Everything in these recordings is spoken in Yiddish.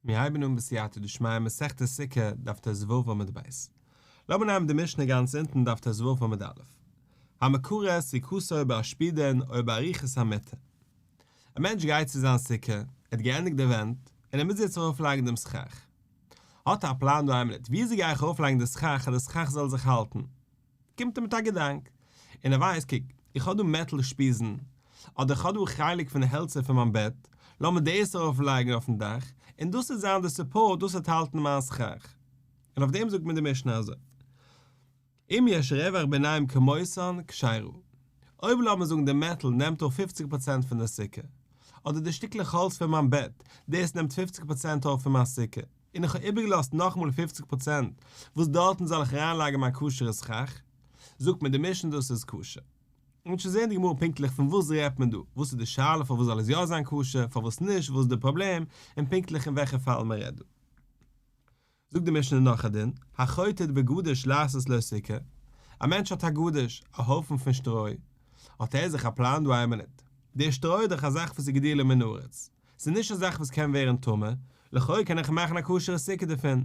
מיר הייבן אן בסייעתא דשמיא מסכת סוכה דף ט"ו עמוד ב'. לאמיר נעמען די משנה גאנץ אונטן דף ט"ו עמוד א'. המקרה סוכתו באשפודין או בארוכות המטה. א מענטש גייט צו זיין סוכה, ער האט געענדיגט די ווענט, און ער מוז יעצט ארויפלייגן דעם סכך. האט ער א פלאן דא איין מינוט, וויאזוי גיי איך ארויפלייגן די סכך אז די סכך זאל זיך האלטן? קומט ער מיט א געדאנק, און ער ווייסט, קוק, איך האב דא מעטאל שפיזן, אדער איך האב דא חלק פון די העלצער פון מיין בעט, לאמיר דאס ארויף לייגן אויפן דאך, און דאס וועט זיין די support, דאס וועט האלטן מיין סכך. און אויף דעם זאגט מיר די משנה אזוי, אם יש רווח ביניהם כמותן, כשרה. אויב לאמיר זאגן די מעטאל נעמט אויף פופציג פראצענט פון די סוכה, אדער די שטיקלעך האלץ פון מיין בעט, דאס נעמט פופציג פראצענט אויף פון מיין סוכה, און איך האב איבערגעלאזט נאכאמאל פופציג פראצענט וואס דארטן זאל איך אריינלייגן מיין כשר'ע סכך, זאגט מיר די משנה דאס איז כשר. און שוין זעהן די גמרא פונקטליך פון וואס רעדט מען דא, וואס איז די שאלה פארוואס זאל עס יא זיין כשר, פארוואס נישט, וואס איז די פראבלעם, און פונקטליך אין וועלכע פאל מען רעדט דא. זאגט די משנה נאך א דין, החוטט בגדיש לעשות לו סוכה, א מענטש האט א גדיש, א הויפן פון שטרוי, האט ער זיך א פלאן דא איין מינוט, די שטרוי איז דאך א זאך וואס איז גידולו מן הארץ, ס'איז נישט א זאך וואס קען ווערן טמא, לכאו' קען איך מאכן א כשר'ע סוכה דערפון.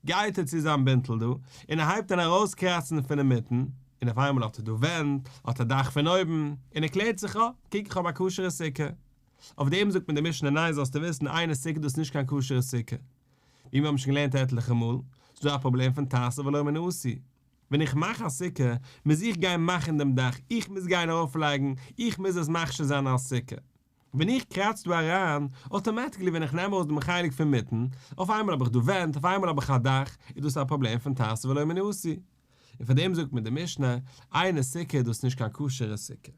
גייט ער צו זיין בינטל דא, און ער הייבט אן ארויסקראצן פון אינמיטן, און אויף איינמאל האט ער דא ווענט, האט ער דאך פון אויבן, און ער קלערט זיך, אה, קוק איך האב א כשר'ע סוכה. אויף דעם זאגט מיר די משנה ניין זאלסטו וויסן אינה סוכה דאס איז נישט קיין כשר'ע סוכה. ווי מיר האבן שוין געלערנט עטליכע מאל, ס'איז דא א פראבלעם פון תעשה ולא מן העשוי. ווען איך מאך א סוכה, מוז איך גיין מאכן דעם דאך, איך מוז גיין ארויפלייגן, איך מוז עס מכשיר זיין אלס סוכה. ווען איך קראץ דא אריין, automatically ווען איך נעם ארויס דעם חלק פון מיטן, אויף איינמאל האב איך דא ווענט, אויף איינמאל האב איך א דאך, איז דאס א פראבלעם פון תעשה ולא מן העשוי. און פאר דעם זאגט מיר די משנה, אינה סוכה איז דאס נישט קיין כשר'ע סוכה.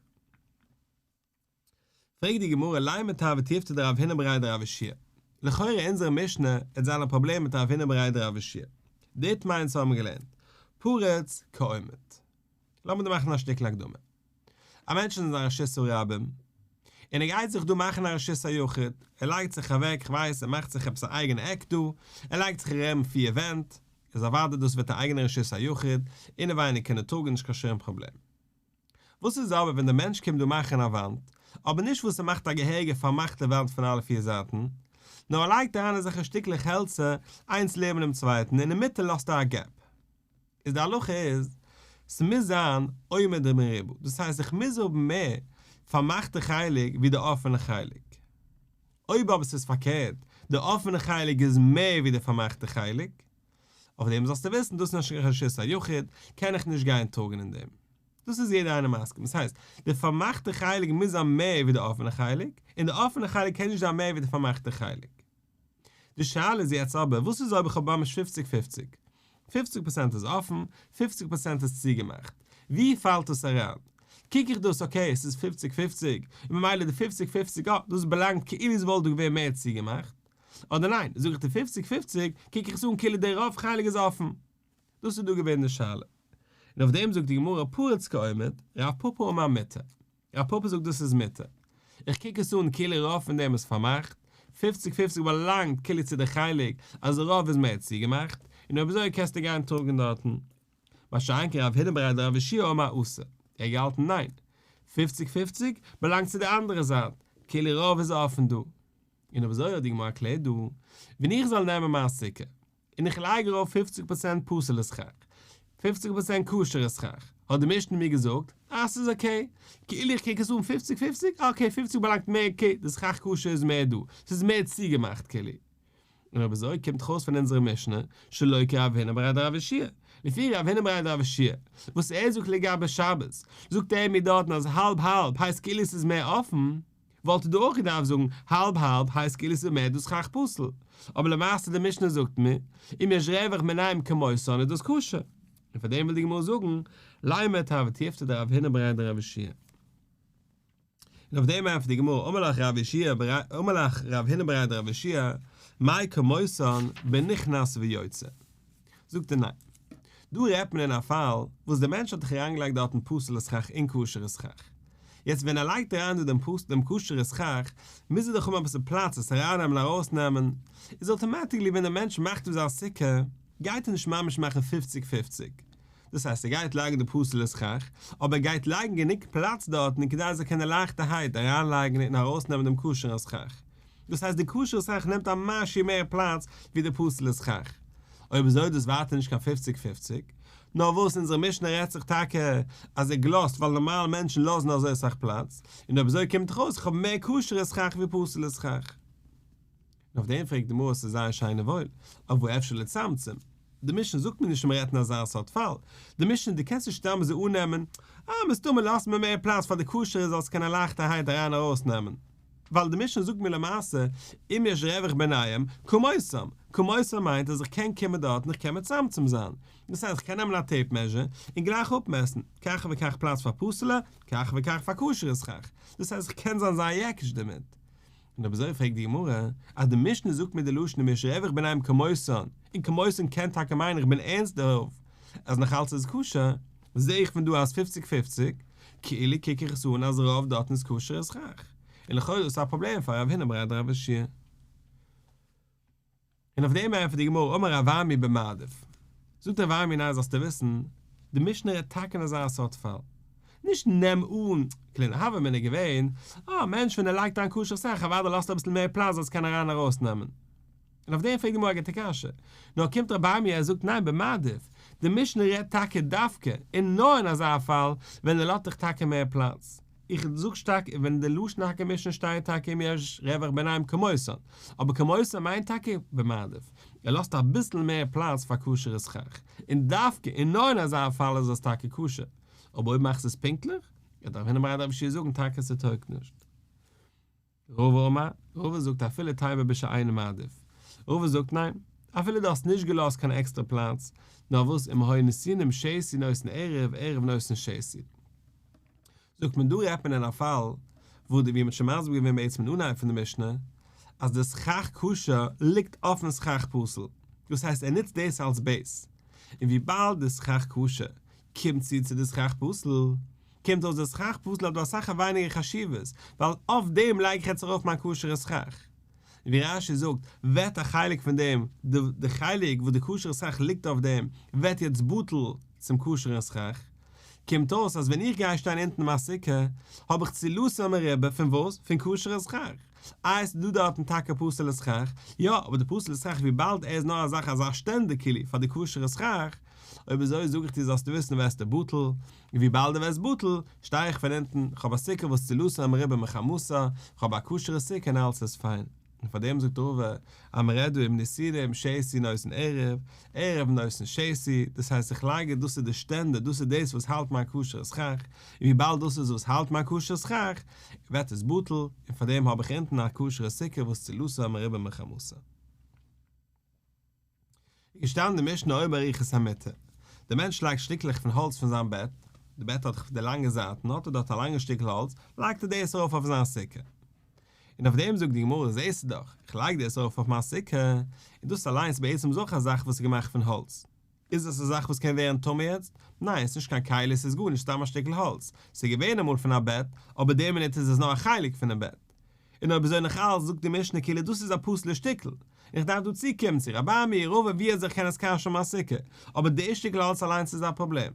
פרעגט די גמרא לימא תיהוי תיובתא דרב הונא בריה דרב יהושע לכאורה אונזערע משנה עט זיין א פראבלעם מיט רב הונא בריה דרב יהושע דאיתמר אונז האבן געלערנט פרוץ כעומד. לאמיר דא מאכן א שטיקל הקדמה. א מענטש איז אין זיין רשות הרבים, און ער גייט זיך דא מאכן א רשות היחיד, ער לייגט זיך אוועק, כ'ווייס, ער מאכט זיך עפעס א אייגענע עק דא, ער לייגט זיך ארום פיר ווענט, איז אוודאי דאס ווערט א אייגענע רשות היחיד, אינעווייניג קען ער טראגן נישט קיין שום פראבלעם. וואס איז אבער ווען דער מענטש קומט דא מאכן א וואנט, אבער נישט וואס ער מאכט א געהעריגע פארמאכטע וואנט פון אלע פיר זייטן, נאר ער לייגט אריין אזעלכע שטיקלעך העלצער איינס לעבן דעם צווייטן און אינמיטן לאזט ער א gap. איז די הלכה איז, ס'מוז זיין עומד מרובו, דאס הייסט איך מוז האבן מער פארמאכטע חלק ווי די אפענע חלק. אויב אבער ס'איז פארקערט, די אפענע חלק איז מער ווי די פארמאכטע חלק, אויף דעם זאלסטו וויסן דאס איז נישט קיין רשות היחיד, קען איך נישט גיין טראגן אין דעם. דאס איז יעדער איינער מסכים, דאס הייסט, די פארמאכטע חלק מוז זיין מער ווי די אפענע חלק, און די אפענע חלק קען נישט זיין מער ווי די פארמאכטע חלק. די שאלה איז יעצט אבער, וואס איז אויב איך האב ממש פופציג פופציג? פופציג פראצענט איז אפן, פופציג פראצענט איז צוגעמאכט. ווי פאלט דאס אריין? קוק איך דאס okay עס איז פופציג פופציג, און ממילא די פופציג פופציג אה, דאס באלאנגט כאילו עס וואלט דא געווען מער צוגעמאכט. אדער ניין, זאג איך די פופציג פופציג, קוק איך עס אן כאילו די רוב חלק איז אפן. דאס איז דא געווען די שאלה. און אויף דעם זאגט די גמרא פרוץ כעומד, רב פפא אמר מותר. רב פפא זאגט דאס איז מותר. איך קוק עס אן כאילו רוב פון דעם איז פארמאכט, פופציג פופציג באלאנגט כאילו צו די חלק אז רוב איז מער צוגעמאכט, און אויב אזוי קענסטו גיין טראגן דארטן. מה שאין כן רב הונא בריה דרב יהושע אמר אסור. ער האט געהאלטן ניין. פופציג פופציג באלאנגט צו די אנדערע זייט, כאילו רוב איז אפן דא. און אויב אזוי האט די גמרא ערקלערט דא, ווען איך זאל נעמען מיין סוכה, און איך לייג ארויף פופציג פראצענט פסול'ע סכך, פופציג פראצענט כשר'ע סכך, האט די משנה מיר געזאגט אז ס'איז okay, כאילו איך קוק עס אן פופציג פופציג, okay פופציג באלאנגט מער okay, די סכך כשר איז מער דא, ס'איז מער צוגעמאכט כאילו. און אויב אזוי קומט דאך אויס פון אונזערע משנה, שלא כרב הונא בריה דרב יהושע לפי רב הונא בריה דרב יהושע וואס ער זאגט לגבי שבת, זאגט ער מיר דארטן אז האלב האלב הייסט כאילו ס'איז מער אפן, וואלט ער דא אויך געדארפט זאגן האלב האלב הייסט כאילו ס'איז מער דאס סכך פסול, אבער למעשה די משנה זאגט מיר אם יש רווח ביניהם כמותן איז דאס כשר, און פאר דעם וויל די גמרא זאגן לימא תיהוי תיובתא דרב הונא בריה דרב יהושע און אויף דעם ענטפערט די גמרא אמר לך רב יהושע אמר לך רב הונא בריה דרב יהושע מאי כמותן בנכנס ויוצא. זאגט ער ניין. דא רעדט מען אין א פאל וואס דער מענטש האט דאך אריינגעלייגט דארטן פסול'ע סכך און כשר'ע סכך. יעצט ווען ער לייגט אריין דא דעם פסול דעם כשר'ע סכך, מוז ער דאך האבן אביסל פלאץ עס ארייננעמען און ארויסנעמען, איז automatically ווען דער מענטש מאכט אויף זיין סוכה, גייט ער נישט ממש מאכן פופציג פופציג. דאס הייסט ער גייט לייגן די פסול'ע סכך, אבער ער גייט לייגן גענוג פלאץ דארטן כדי ער זאל קענען לייכטערהייט אריינלייגן און ארויסנעמען דעם כשר'ן סכך. דאס הייסט די כשר'ע סכך נעמט א משהו מער פלאץ ווי די פסול'ע סכך. אויב אזוי איז דאס ווייטער נישט קיין פופציג פופציג. נאר וואס אונזערע משנה רעדט זיך טאקע אז ער געלאזט ווייל נארמאל מענטשן לאזן אזוי סאך פלאץ, און אויב אזוי קומט דאך אויס איך האב מער כשר'ע סכך ווי פסול'ע סכך. און אויף דעם פרעגט די גמרא ס'איז זייער שיין און וואויל, אבער והא אפשר לצמצם? די משנה זאגט מיר נישט אז מ'רעדט אין אזא סארט פאל, די משנה דו קענסט נישט סתם אזוי אננעמען, אה מסתמא לאזט מען מער פלאץ פאר די כשר'ע זאלסט קענען לייכטערהייט אריין ארויס נעמען, ווייל די משנה זאגט מיר למעשה אם יש רווח ביניהם כמותם, כמותם מיינט אז איך קען קומען דארט און איך קען מצמצם זיין, דאס הייסט איך קען נעמען א tape measure און גלייך אפמעסטן, כך וכך פלאץ פאר פסול'ע, כך וכך פאר כשר'ע סכך, דאס הייסט איך קען זיין זייער יעקיש דערמיט. און אויב אזוי פרעגט די גמרא, אז די משנה זאגט מיר די לשון אם יש רווח ביניהם כמותן, און כמותן קען טאקע מיינען איך בין ערנסט דערויף אז נאך אלץ איז כשר, זעה איך פון דא אז פופציג פופציג, כאילו קוק איך עס אן אז רוב דארטן איז כשר'ע סכך, און לכאורה איז דאס א פראבלעם פאר רב הונא בריה דרב יהושע. און אויף דעם ענטפערט די גמרא אמר רב אמי במרדף, זאגט רב אמי ניין זאלסטו וויסן, די משנה רעדט טאקע אין אזא סארט פאל, נישט נעם אן, כאילו הוה אמינא געווען, אה א מענטש ווען ער לייגט אריין כשר'ע סכך אוודאי לאזט ער אביסל מער פלאץ זאל עס קענען אריין ארויס נעמען, און אויף דעם פרעגט די גמרא א גוטע קשיא, נאר קומט רב אמי ער זאגט ניין במרדף, די משנה רעדט טאקע דווקא און נאר אין אזא פאל ווען ער לאזט דיך טאקע מער פלאץ. איך זאג שטארק ווען די לשון הק' משנה שטייט טאקע אם יש רווח ביניהם כמותן, אבער כמותן מיינט טאקע במרדף, ער לאזט אביסל מער פלאץ פאר כשר'ע סכך, און דווקא און נאר אין אזא פאל איז עס טאקע כשר, אבער אויב מאכסט עס פונקטליך, וועט רב הונא בריה דרב יהושע זאגן טאקע ס'טויגט נישט. רבא אמר, רבא זאגט אפילו תימא בשאינו מרדף, רבא זאגט ניין, אפילו דו האסט נישט געלאזט קיין עקסטערע פלאץ, נאר וואס אם היו נתונים שתי נותן ערב, ערב נותן שתי. זאגט מען דא רעדט מען אין א פאל וואו די ווי מ'האט שוין מסביר געווען בעצם אין אנהייב פון די משנה אז די סכך כשר ליגט אויפן סכך פסול דאס הייסט ער נוצט דאס אלס base און וויבאלד די סכך כשר קומט צו צו די סכך פסול קומט אויס די סכך פסול האט דא אסאך א ווייניגער חשיבות ווייל אויף דעם לייג איך יעצט ארויף מיין כשר'ע סכך און ווי רש"י זאגט ווערט א חלק פון דעם די חלק וואס די כשר'ע סכך ליגט אויף דעם ווערט יעצט בטל צום כשר'ן סכך. קומט אויס אז ווען איך גיי שטיין אונטן מיין סוכה, האב איך צילתו מרובה פון וואס? פון כשר'ע סכך. איי עס איז דא דארטן טאקע פסול'ע סכך? יא, אבער די פסול'ע סכך וויבאלד ער איז נאר א זאך אזא שטענדער כלי פאר די כשר'ע סכך, אויב אזוי זאג איך דיר זאלסטו וויסן ווערסטו בטל, און וויבאלד דו ווערסט בטל, שטיי איך פון אונטן, כ'האב א סוכה וואס צילתו מרובה מחמתה, כ'האב א כשר'ע סוכה און אלעס איז פיין. און פאר דעם זאגט רבא אז מען רעדט דא אם נתונים שתי נותן ערב, ערב נותן שתי, דאס הייסט איך לייג דאס איז די שטענדער, דאס איז דאס וואס האלט מיין כשר'ע סכך, און וויבאלד דאס איז וואס האלט מיין כשר'ע סכך, ווערט עס בטל, און פאר דעם האב איך אונטן א כשר'ע סוכה וואס צילתה מרובה מחמתה. איז געשטאנען די משנה או בארוכות המיטה, דער מענטש לייגט שטיקלעך פון האלץ פון זיין בעט, די בעט האט דאך די לאנגע זייטן, האט ער דארט א לאנגע שטיקל האלץ, לייגט ער דאס ארויף אויף זיין סוכה. און אויף דעם זאגט די גמרא, זעסטו דאך, איך לייג דאס ארויף אויף מיין סוכה, און דאס אליינס בעצם איז אויך א זאך וואס איז געמאכט פון האלץ. איז עס א זאך וואס קען ווערן טמא יעצט? ניין, עס איז נישט קיין כלי, עס איז גארנישט, סתם א שטיקל האלץ. עס איז געווען אמאל פון א בעט, אבער די מינוט איז עס נאר א חלק פונעם בעט. און אויב אזוי נאך אלס זאגט די משנה כאילו דאס איז א פסול'ע שטיקל, און איך דארף דא צוקומען צו רב אמי, רבא ווי אזוי איך קען עס כשר'ן מיין סוכה, אבער די שטיקל האלץ אליינס איז א פראבלעם.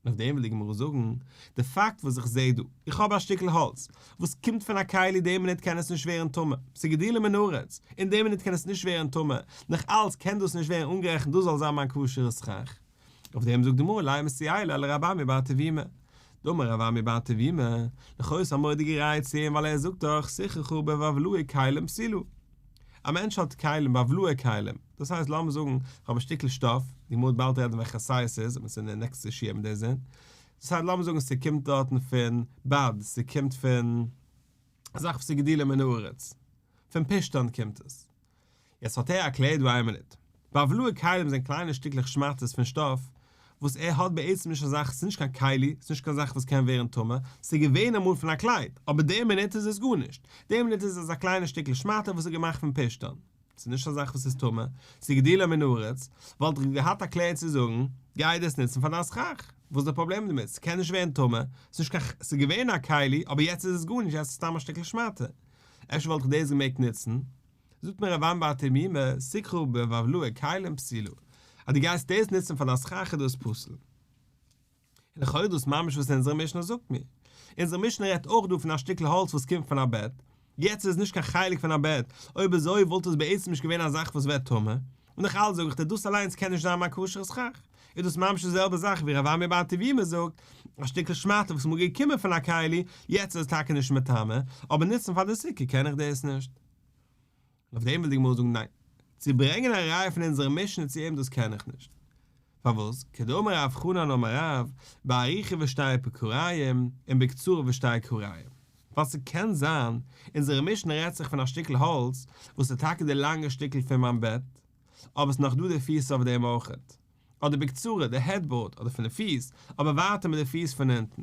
און אויף דעם וויל די גמרא זאגן, די פאקט וואס איך זעה דא, איך האב א שטיקל האלץ, וואס קומט פון א כלי די מינוט קען עס נישט ווערן טמא, ס'איז גידולו מן הארץ, אין די מינוט קען עס נישט ווערן טמא, נאך אלס קען דאס נישט ווערן אנגערעכנט דאס זאל זיין מיין כשר'ע סכך. אויף דעם זאגט די גמרא לימא סייע ליה לרב אמי בר טביומי, דאמר רב אמי בר טביומי, לכאו' איז א מורא'דיגע ראיה צו אים ווייל ער זאגט דאך סככה בבבלאי כלים פסולה. א מענטש האט כלים בבלאי כלים, דאס הייסט לאמיר זאגן איך האב א שטיקל שטאף, די גמרא וועט באלד רעדן וועלכע size ס'איז, אבער ס'איז אין די נעקסטע שיעור וועט מען דאס זען, דאס הייסט לאמיר זאגן ס'קומט דארטן פון בד, ס'קומט פון א זאך וואס איז גידולו מן הארץ, פון פשתן קומט עס. יעצט האט ער ערקלערט דא איין מינוט. בבלאי כלים זענען קליינע שטיקלעך שמאטעס פון שטאף וואס ער האט בעצם נישט א זאך, ס'איז נישט קיין כלי, ס'איז נישט קיין זאך וואס קען ווערן טמא, ס'איז געווען אמאל פון א קלייד, אבער די מינוט איז עס גארנישט, די מינוט איז עס א קליינע שטיקל שמאטע וואס איז געמאכט פון פשתן, ס'איז נישט א זאך וואס איז טמא, ס'איז גידולו מן הארץ, וואלט איך געהאט א קלער צו זאגן, גיי דאס נוצן פאר דיין סכך, וואס איז די פראבלעם דערמיט, ס'קען נישט ווערן טמא, ס'איז נישט קיין, ס'איז געווען א כלי, אבער יעצט איז עס גארנישט, יעצט איז עס סתם א שטיקל שמאטע, אפשר וואלט איך דאס געמעגט נוצן? זאגט מיר רב אמי בר טביומי, סככה בבבלאי כלים פסולה, אז דו גייסט דאס נוצן פאר דיין סכך איז דאס פסול. און לכאורה דאס ממש וואס אונזערע משנה זאגט מיר. אונזערע משנה רעדט אויך דא פון א שטיקל האלץ וואס קומט פון א בעט. יעצט איז עס נישט קיין חלק פון א בעט, אויב אזוי וואלט עס בעצם נישט געווען א זאך וואס ווערט טמא, און נאך אלץ זאג איך דיר דאס אליינס קען נישט זיין מיין כשר'ע סכך, איז דאס ממש די זעלבע זאך ווי רב אמי בר טביומי זאגט, א שטיקל שמאטע וואס איז אמאל געקומען פון א כלי, יעצט איז עס טאקע נישט מטמא, אבער נוצן פאר די סוכה קען איך דאס נישט. און אויף דעם וויל די גמרא זאגן ניין, צו ברענגען א ראיה פון אונזערע משנה צו אים דאס קען איך נישט. פארוואס? כדאמר רב חנן אמר רב, בארוכה ושתי כרעים און בקצרה ושתי כרעים. ווייל ס'קען זיין, אונזערע משנה רעדט זיך פון א שטיקל האלץ וואס איז טאקע די לאנגע שטיקל פון מיין בעט, אבער ס'איז נאך דא די פיס אויף דעם אויכעט. אדער בקצרה, די headboard, אדער פון די פיס, אבער ווייטער מיט די פיס פון אונטן.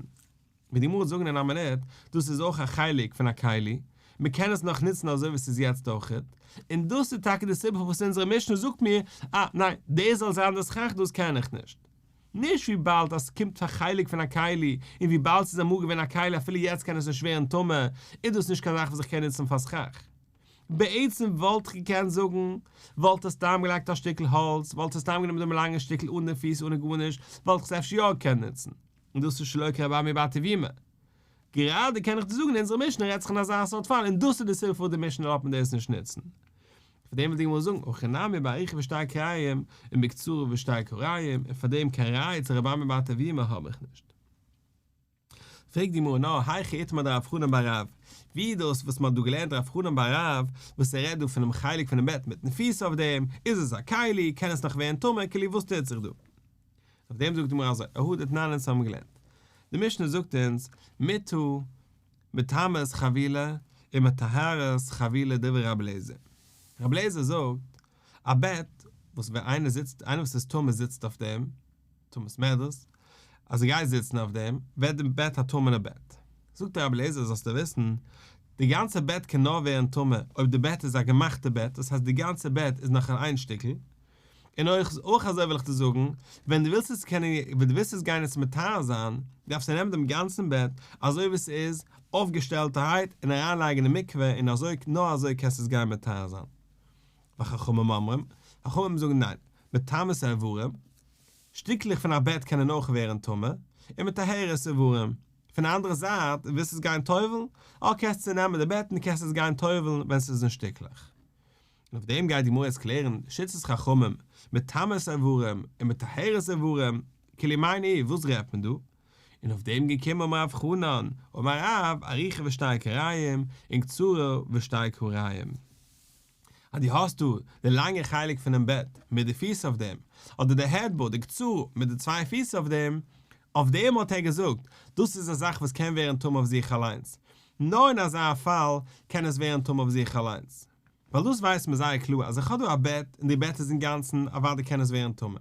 ווי די גמרא וועט זאגן אין א מינוט, דאס איז אויך א חלק פון א כלי, מען קען עס נאך נוצן אזוי ווי עס איז יעצט אויכעט, און דאס איז טאקע די סיבה פארוואס אונזערע משנה זאגט מיר, אה, ניין, דאס זאל זיין די סכך דאס קען איך נישט. נישט וויבאלד אז ס'קומט פאר חלק פון א כלי, און וויבאלד ס'איז אמאל געווען א כלי אפילו יעצט קען עס נישט ווערן טמא, איז דאס נישט קיין זאך וואס איך קען נוצן פאר סכך. בעצם וואלט איך געקענט זאגן, וואלט ער סתם געלייגט א שטיקל האלץ, וואלט ער סתם גענומען דעם לאנגן שטיקל אן די פיס אנע גארנישט, וואלט איך עס אפשר יא געקענט נוצן. און דאס איז שלא כרבי אמי בר טביומי. גראדע קען איך דיר זאגן אונזערע משנה רעדט זיך אין אזא סארט פאל און דאס איז די סיבה פארוואס די משנה לאזט מען דאס נישט נוצן. פאר דעם וויל די גמרא זאגן הכא נמי בארוכה ושתי כרעים און בקצרה ושתי כרעים און פאר דעם קיין ראיה צו רבי אמי בר טביומי האב איך נישט. פרעגט די גמרא נאר היכי איתמר דרב חנן בר רב, ווי איז דאס וואס מען האט דא געלערנט רב חנן בר רב וואס ער רעדט דא פונעם חלק פונעם בעט מיטן פיס אויף דעם, איז עס א כלי, קען עס נאך ווערן טמא, כאילו וואס טוט זיך דא? אויף דעם זאגט די גמרא אזוי, אהא דתנן אונז האבן געלערנט, די משנה זאגט אונז, מיטה מטמאת חבילה ומטהרת חבילה דברי רבי אליעזר. רבי אליעזר זאגט, א בעט וואס ווען איינער זיצט, איינער וואס איז טמא זיצט אויף דעם, טומאת מדרס, אז ער גייט זיצן אויף דעם, ווערט די בעט א טמא'נע בעט. זאגט רבי אליעזר, זאלסטו וויסן, די גאנצע בעט קען נאר ווערן טמא אויב די בעט איז א געמאכטע בעט, דאס הייסט די גאנצע בעט איז נאך אין איין שטיקל, און אויך אויך אזוי וויל איך דיר זאגן, ווען דו ווילסט עס קענען, ווען דו ווילסט עס גיין עס מטהר זיין, דארפסטו נעמען דעם גאנצן בעט, אזוי ווי עס איז, אויפגעשטעלטערהייט, און אריינלייגן אין מקווה, און אזוי, נאר אזוי קענסטו עס גיין מטהר זיין. וחכמים אומרים, חכמים זאגן ניין, מטמאת איברים, שטיקלעך פון א בעט קענען אויך ווערן טמא, און מטהרת איברים. פון די אנדערע זייט, ווילסט עס גיין טובל'ן, אה קענסטו נעמען די בעט און קענסט עס גיין טובל'ן ווען ס'איז אין שטיקלעך. און אויף דעם גייט די גמרא יעצט קלערן, שיטת חכמים, מטמאת איברים און מטהרת איברים, כאילו מאי ניהו, וואס רעדט מען דא? און אויף דעם געקומען אמר רב חנן, אמר רב, ארוכה ושתי כרעים, און קצרה ושתי כרעים. אז דו האסט דא די לאנגע חלק פונעם בעט מיט די פיס אויף דעם, אדער די headboard, די קצרה מיט די צוויי פיס אויף דעם, אויף דעם האט ער געזאגט, דאס איז א זאך וואס קען ווערן טמא אויף זיך אליינס. נאר אין אזא פאל קען עס ווערן טמא אויף זיך אליינס. ווייל דאס ווייסט מען זייער קלאר אז איך האב דא א בעט און די בעט איז אינגאנצן אוודאי קען עס ווערן טמא.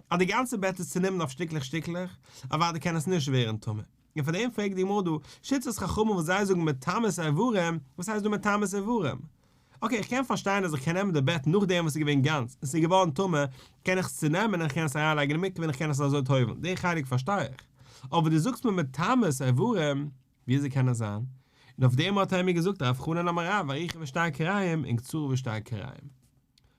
אז די גאנצע בעט איז צונומען אויף שטיקלעך שטיקלעך, אוודאי קען עס נישט ווערן טמא. און פאר דעם פרעגט די גמרא דא, שיטת חכמים וואס זיי זאגן מטמאת איברים, וואס הייסט דא מטמאת איברים? okay איך קען פארשטיין אז איך קען נעמען די בעט נאכדעם וואס ס'איז געווען גאנץ און ס'איז געווארן טמא, קען איך עס צונעמען און איך קען עס אריינלייגן אין מקווה און איך קען עס אזוי טובל'ן, די חלק פארשטיי איך. אבער דו זאגסט מיר מטמאת איברים, וויאזוי קען עס זיין? און אויף דעם האט ער מיר געזאגט רב חנן אמר רב ארוכה ושתי כרעים און קצרה ושתי כרעים.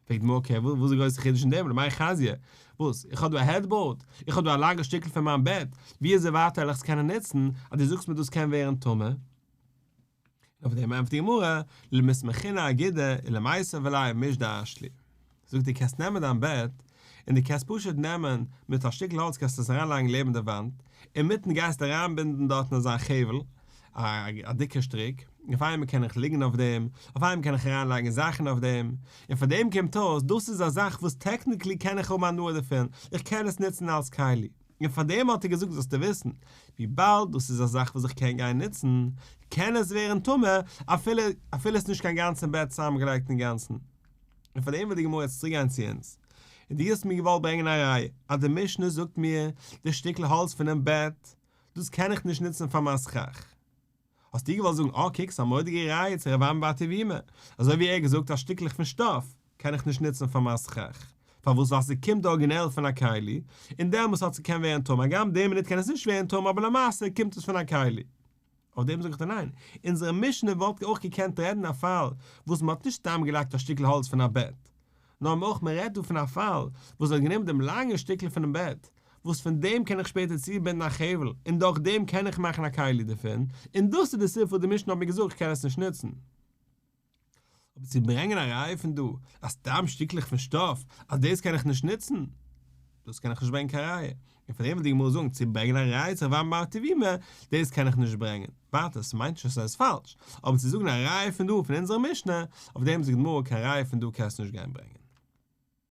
פרעגט די גמרא okay וואס איז די גרויסע חידוש אין דעם למאי חזיא? וואס? איך האב דא א headboard? איך האב דא א לאנגע שטיקל פון מיין בעט, ווי אזוי ווייטער וועל איך עס קענען נוצן אז דו זאגסט מיר דאס קען ווערן טמא? און אויף דעם ענטפערט די גמרא, למיסמכינהו אגודא ולמיתב עליה משדי אשלי. זאגט דו קענסט נעמען דיין בעט, און דו קענסט פשוט נעמען מיט א שטיקל האלץ קענסטו עס אריינלייגן לעבן די וואנט, אינמיטן גייסטו אריינבינדן דארטן אזא חבל, א דיקע שטריק, אויף איינמאל קען איך ליגן אויף דעם, אויף איינמאל קען איך אריינלייגן זאכן אויף דעם, און פאר דעם קומט אויס דאס איז א זאך וואס technically קען איך האבן הנאה דערפון, איך קען עס נוצן אלס כלי. און פאר דעם האט ער געזאגט זאלסטו וויסן, וויבאלד דאס איז א זאך וואס איך קען גיין נוצן, קען עס ווערן טמא אפילו אפילו עס איז נישט קיין גאנצע בעט צוזאמגעלייגט אינגאנצן. און פאר דעם וויל די גמרא יעצט צוריק גיין צו אונז. און דו האסט מיר געוואלט ברענגען א ראיה אז די משנה זאגט מיר די שטיקל האלץ פונעם בעט, דאס קען איך נישט נוצן פאר מיין סכך. האסטו געוואלט זאגן אה קוק ס'איז א מורא'דיגע ראיה צו ר' אמי בר טביומי, אזוי ווי ער האט געזאגט אז שטיקלעך פון שטאף קען איך נישט נוצן פאר מיין סכך, פארוואס ווייל ס'קומט ארגינעל פון א כלי, און דעמאלס האט ס'קען ווערן טמא, הגם די מינוט קען עס נישט ווערן טמא אבער למעשה קומט עס פון א כלי. אויף דעם זאג איך דיר ניין, אונזערע משנה וואלט אויך געקענט רעדן א פאל וואס מ'האט נישט סתם געלייגט א שטיקל האלץ פון א בעט, נאר אויך מ'רעדט דא פון א פאל וואס האט גענומען דעם לאנגן שטיקל פונעם בעט, וואס פון דעם קען איך שפעטער צובינדן א חבל און דורך דעם קען איך מאכן א כלי דערפון, און דאס איז די סיבה פארוואס די משנה האט מיר געזאגט איך קען עס נישט נוצן. אבער צו ברענגען א ראיה פון דא אז סתם שטיקלעך פון שטאף אז דאס קען איך נישט נוצן, דאס קען איך נישט ברענגען קיין ראיה. און פון דעם וויל די גמרא זאגן צו ברענגען א ראיה צו רב אמי בר טביומי, דאס קען איך נישט ברענגען. ווייטער, ס'מיינט נישט אז ס'איז פאלש, אבער צו זאגן א ראיה פון דא פון אונזערע משנה, אויף דעם זאגט די גמרא קיין ראיה פון דא קענסטו נישט גיין ברענגען.